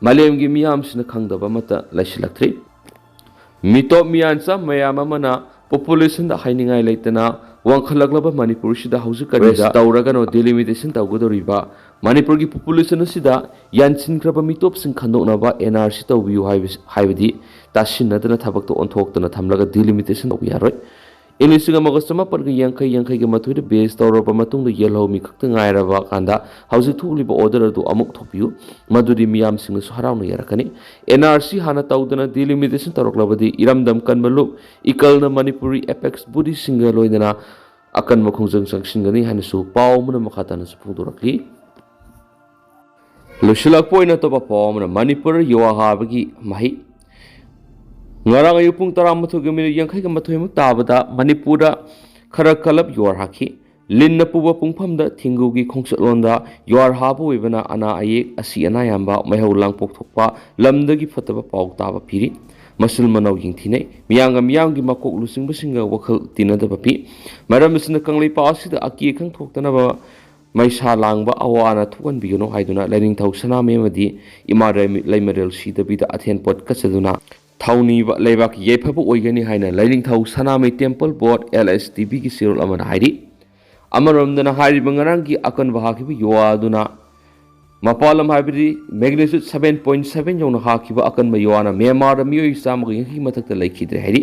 ꯃꯥꯂꯦꯝꯒꯤ ꯃꯤꯌꯥꯝꯁꯤꯅ ꯈꯪꯗꯕ ꯑꯃꯠꯇ ꯂꯩꯁꯤꯜꯂꯛꯇ꯭ꯔꯤ꯫ ꯃꯤꯇꯣꯞ ꯃꯤꯌꯥꯟꯆꯥ ꯃꯌꯥꯝ ꯑꯃꯅ populationꯗ ꯍꯥꯏꯅꯤꯡꯉꯥꯏ ꯂꯩꯇꯅ ꯋꯥꯡꯈꯠꯂꯛꯂꯕ ꯃꯅꯤꯄꯨꯔꯁꯤꯗ ꯍꯧꯖꯤꯛ ꯀꯔꯤꯗ rest ꯇꯧꯔꯒꯅꯣ delimitation ꯇꯧꯒꯗꯧꯔꯤꯕ? ꯃꯅꯤꯄꯨꯔꯒꯤ population ꯑꯁꯤꯗ ꯌꯥꯟꯁꯤꯟꯈ꯭ꯔꯕ ꯃꯤꯇꯣꯞꯁꯤꯡ ꯈꯟꯗꯣꯛꯅꯕ N R C ꯇꯧꯕꯤꯌꯨ ꯍꯥꯏꯕꯁꯤ, ꯍꯥꯏꯕꯗꯤ ꯇꯥꯁꯤꯟꯅꯗꯅ ꯊꯕꯛꯇ ꯑꯣꯟꯊꯣꯛꯇꯅ ꯊꯝꯂꯒ delimitation ꯇꯧꯕ ꯌꯥꯔꯣꯏ꯫ ꯏꯪ ꯂꯤꯁꯤꯡ ꯑꯃꯒ ꯆꯃꯥꯄꯟꯒ ꯌꯥꯡꯈꯩ, ꯌꯥꯡꯈꯩꯒ ꯃꯥꯊꯣꯏꯗ base ꯇꯧꯔꯕ ꯃꯇꯨꯡꯗ ꯌꯦꯜꯍꯧꯃꯤ ꯈꯛꯇ ꯉꯥꯏꯔꯕ ꯀꯥꯟꯗ ꯍꯧꯖꯤꯛ ꯊꯣꯛꯂꯤꯕ order ꯑꯗꯨ ꯑꯃꯨꯛ ꯊꯣꯛꯄꯤꯌꯨ꯫ ꯃꯗꯨꯗꯤ ꯃꯤꯌꯥꯝꯁꯤꯡꯅꯁꯨ ꯍꯔꯥꯎꯅ ꯌꯥꯔꯛꯀꯅꯤ꯫ N R C ꯍꯥꯟꯅ ꯇꯧꯗꯅ delimitation ꯇꯧꯔꯛꯂꯕꯗꯤ ꯏꯔꯝꯗꯝ ꯀꯟꯕ ꯂꯨꯞ ꯏꯀꯜꯅ ꯃꯅꯤꯄꯨꯔꯤ apex bodyꯁꯤꯡꯒ ꯂꯣꯏꯅꯅ ꯑꯀꯟꯕ ꯈꯣꯡꯖꯪ ꯆꯪꯁꯤꯟꯒꯅꯤ ꯍꯥꯏꯅꯁꯨ ꯄꯥꯎ ꯑꯃꯅ ꯃꯈꯥ ꯇꯥꯅꯁꯨ ꯐꯣꯡꯗꯣꯔꯛꯂꯤ꯫ ꯂꯣꯏꯁꯤꯜꯂꯛꯄ ꯑꯣꯏꯅ ꯑꯇꯣꯞꯄ ꯄꯥꯎ ꯑꯃꯅ, ꯃꯅꯤꯄꯨꯔ ꯌꯨꯍꯥꯔ ꯍꯥꯕꯒꯤ ꯃꯍꯩ꯫ ꯉꯔꯥꯡ ꯑꯌꯨꯛ ꯄꯨꯡ ꯇꯔꯥꯃꯥꯊꯣꯏꯒ minute ꯌꯥꯡꯈꯩꯒ ꯃꯥꯊꯣꯏꯃꯨꯛ ꯇꯥꯕꯗ ꯃꯅꯤꯄꯨꯔꯗ ꯈꯔ ꯀꯂꯞ ꯌꯨꯍꯥꯔ ꯍꯥꯈꯤ꯫ ꯂꯤꯟꯅ ꯄꯨꯕ ꯄꯨꯡꯐꯝꯗ ꯊꯤꯡꯒꯨꯒꯤ ꯈꯣꯡꯆꯠꯂꯣꯟꯗ ꯌꯨꯍꯥꯔ ꯍꯥꯕ ꯑꯣꯏꯕꯅ ꯑꯅꯥ ꯑꯌꯦꯛ, ꯑꯁꯤ ꯑꯅꯥ ꯌꯥꯝꯕ, ꯃꯩꯍꯧ ꯂꯥꯡꯄꯣꯛ ꯊꯣꯛꯄ, ꯂꯝꯗꯒꯤ ꯐꯠꯇꯕ ꯄꯥꯎ ꯇꯥꯕ ꯄꯤꯔꯤ꯫ ꯃꯆꯤꯟ ꯃꯅꯥꯎ ꯌꯦꯡꯊꯤꯅꯩ꯫ ꯃꯤꯌꯥꯝꯒ ꯃꯤꯌꯥꯝꯒꯤ ꯃꯀꯣꯛ ꯂꯨꯆꯤꯡꯕꯁꯤꯡꯒ ꯋꯥꯈꯜ ꯇꯤꯟꯅꯗꯕ ꯄꯤ꯫ ꯃꯔꯝ ꯑꯁꯤꯅ ꯀꯪꯂꯩꯄꯥꯛ ꯑꯁꯤꯗ ꯑꯀꯤ ꯑꯈꯪ ꯊꯣꯛꯇꯅꯕ ꯃꯩꯁꯥ ꯂꯥꯡꯕ ꯑꯋꯥ ꯑꯅꯥ ꯊꯣꯛꯍꯟꯕꯤꯒꯅꯨ ꯍꯥꯏꯗꯨꯅ ꯂꯥꯏꯅꯤꯡꯊꯧ ꯁꯅꯥꯃꯍꯤ ꯑꯃꯗꯤ ꯏꯃꯥ ꯂꯩꯃ-, ꯂꯩꯃꯔꯦꯜ ꯁꯤꯗꯕꯤꯗ ꯑꯊꯦꯟ ꯄꯣꯠ ꯀꯠꯆꯗꯨꯅ ꯊꯧꯅꯤꯕ ꯂꯩꯕꯥꯛꯀꯤ ꯌꯥꯏꯐꯕ ꯑꯣꯏꯒꯅꯤ ꯍꯥꯏꯅ ꯂꯥꯏꯅꯤꯡꯊꯧ ꯁꯅꯥꯃꯍꯤ Temple Board, L S T B, ꯒꯤ ꯆꯦꯔꯣꯜ ꯑꯃꯅ ꯍꯥꯏꯔꯤ꯫ ꯑꯃꯔꯣꯝꯗꯅ ꯍꯥꯏꯔꯤꯕ ꯉꯔꯥꯡꯒꯤ ꯑꯀꯟꯕ ꯍꯥꯈꯤꯕ ꯌꯨꯋꯥ ꯑꯗꯨꯅ ꯃꯄꯥꯟ ꯂꯝ ꯍꯥꯏꯕꯗꯤ magnitude seven point seven ꯌꯧꯅ ꯍꯥꯈꯤꯕ ꯑꯀꯟꯕ ꯌꯨꯋꯥꯅ ꯃ꯭ꯌꯥꯟꯃꯥꯔꯗ ꯃꯤꯑꯣꯏ ꯆꯥꯝꯃꯒ ꯌꯥꯡꯈꯩ ꯃꯊꯛꯇ ꯂꯩꯈꯤꯗ꯭ꯔꯦ ꯍꯥꯏꯔꯤ꯫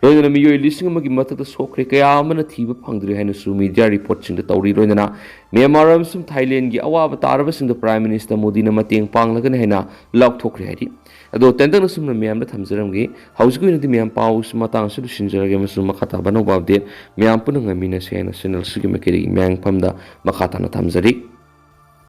ꯂꯣꯏꯅꯅ ꯃꯤꯑꯣꯏ ꯂꯤꯁꯤꯡ ꯑꯃꯒꯤ ꯃꯊꯛꯇ ꯁꯣꯛꯈ꯭ꯔꯦ, ꯀꯌꯥ ꯑꯃꯅ ꯊꯤꯕ ꯐꯪꯗ꯭ꯔꯦ ꯍꯥꯏꯅꯁꯨ media reportꯁꯤꯡꯗ ꯇꯧꯔꯤ꯫ ꯂꯣꯏꯅꯅ ꯃ꯭ꯌꯥꯟꯃꯥꯔ ꯑꯃꯁꯨꯡ ꯊꯥꯏꯂꯦꯟꯒꯤ ꯑꯋꯥꯕ ꯇꯥꯔꯕꯁꯤꯡꯗ Prime Minister ꯃꯣꯗꯤꯅ ꯃꯇꯦꯡ ꯄꯥꯡꯂꯒꯅꯤ ꯍꯥꯏꯅ ꯂꯥꯎꯊꯣꯛꯈ꯭ꯔꯦ ꯍꯥꯏꯔꯤ꯫ ꯑꯗꯣ ꯇꯦꯟꯇꯛꯅ ꯁꯨꯝꯅ ꯃꯌꯥꯝꯗ ꯊꯝꯖꯔꯝꯒꯦ꯫ ꯍꯧꯖꯤꯛꯀꯤ ꯑꯣꯏꯅꯗꯤ ꯃꯌꯥꯝ ꯄꯥꯎꯁꯤ ꯃꯇꯥꯡ ꯑꯁꯤꯗ ꯂꯣꯏꯁꯤꯟꯖꯔꯒꯦ ꯑꯃꯁꯨꯡ ꯃꯈꯥ ꯇꯥꯕ ꯑꯅꯧꯕ update ꯃꯌꯥꯝ ꯄꯨꯟꯅ ꯉꯥꯏꯃꯤꯟꯅꯁꯦ ꯍꯥꯏꯅ channel ꯑꯁꯤꯒꯤ ꯃꯥꯏꯀꯩꯗꯒꯤ ꯃꯌꯥꯝꯐꯝꯗ ꯃꯈꯥ ꯇꯥꯅ ꯊꯝꯖꯔꯤ꯫